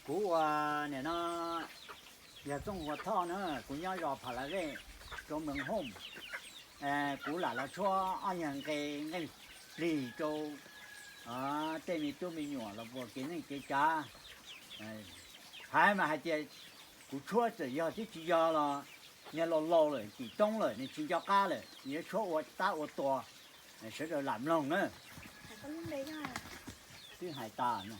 Kuv ua nim no yog Txooj Hua Thoj na, kuv nyob zos Pha La Vej, rau Mees Hooj. Kuv lam los tshuab ob yag nqe nqeej plig rau tej me tub me nyuam los puas kev neej kev tsav. Hais mas hais tias kuv tshuab txawm yog thiab tsis yog los niag laus laus lawm, tim toob lawm, nws tsis nco qab lawm, yuav tshuab ua tab ua tua, sawv daws lam mloog na. Twb hais tas no.